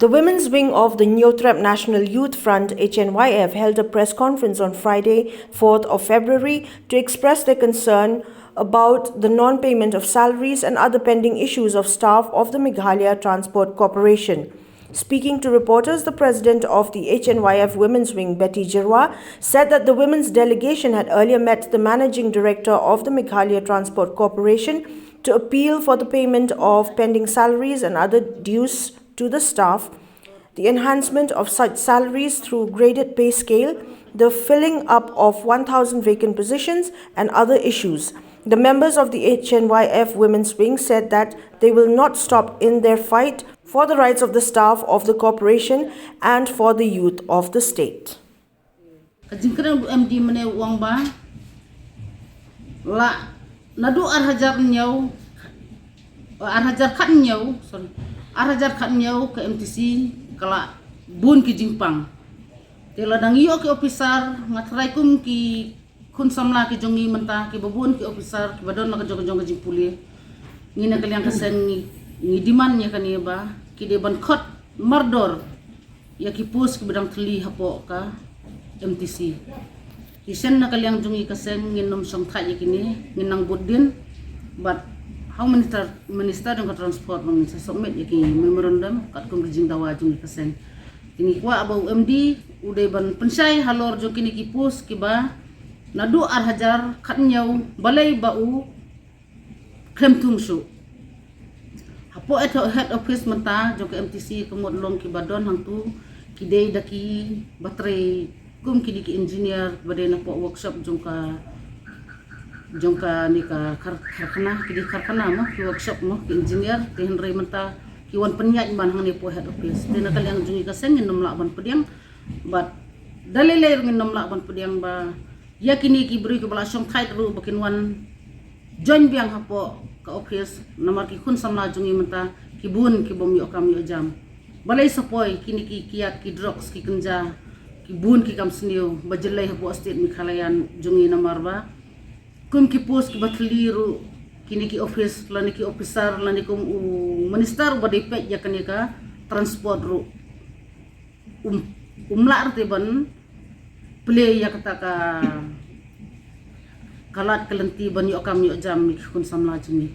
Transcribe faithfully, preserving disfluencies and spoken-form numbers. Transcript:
The women's wing of the Hynñiewtrep National Youth Front, H N Y F, held a press conference on Friday, fourth of February, to express their concern about the non-payment of salaries and other pending issues of staff of the Meghalaya Transport Corporation. Speaking to reporters, the president of the H N Y F Women's Wing, Betty Jyrwa, said that the women's delegation had earlier met the managing director of the Meghalaya Transport Corporation to appeal for the payment of pending salaries and other dues to the staff, the enhancement of such salaries through graded pay scale, the filling up of one thousand vacant positions, and other issues. The members of the H N Y F Women's Wing said that they will not stop in their fight for the rights of the staff of the corporation and for the youth of the state. Ka jingkren u M D mynne u ong ba la naduh ar hajar hynñiew, ar hajar khathynñiew, sorry, ar hajar khathynñiew ka M T C ka la bun ki jingpang. Te lada ngi ïoh ki officer, nga tharai kum ki khun samla ki jong ngi mynta, kiba bun ki officer kiba don la ka jong ka jong ka jingpule. Ngi na ka liang ka seng ngi, ngi demand ïa kane ba ki dei ban khot mardor ïa ki post kiba dang thylli hapoh ka M T C. Te shen na ka liang jong ngi ka seng ngin nym shongthait ïa kine, ngin nang bud dien. Bad ha u minister, minister jong ka transport ba ngin sa submit ïa ki memorandum katkum ki jingdawa jong ngi ka seng. Te ngi kwah ba u M D u dei ban pynshai halor jong kine ki post kiba naduh ar hajar khathynñiew, balei ba u khlem thung shuh. Hapoh head, head office mynta jong ka M T C, ka mut long kiba don hangtu ki dei da kiba trei kum kine ki engineer ba dei napoh workshop jong ka, jong kane ka kar-, karkhana, ki dei karkhana mo, ki workshop mo, ki engineer, te hynrei mynta ki wan pynïaid man hangne hapoh head office. Te na ka liang jong ngi ka seng ngin nym lah ban pdiang, bad da lei lei ruh ngin nym lah ban pdiang ba ïa kine ki briew kiba la shongthait ruh ba kin wan join biang hapoh ka office, namar ki khun samla jong ngi mynta ki bun ki bym ïoh kam ïoh jam. Balei sa poi kine ki kiad, ki drugs, ki kynja, ki bun ki kam sniew ba jyllei hapoh state Meghalaya jong ngi, namar ba kum ki post kiba thylli ruh kine ki office lane ki officer lane kum u minister uba dei peit ïa kane ka transport ruh um, um lah ruh te ban plie ïa kata ka, ka lad ka lynti ban ïoh kam ïoh jam ïa ki khun samla jong ngi.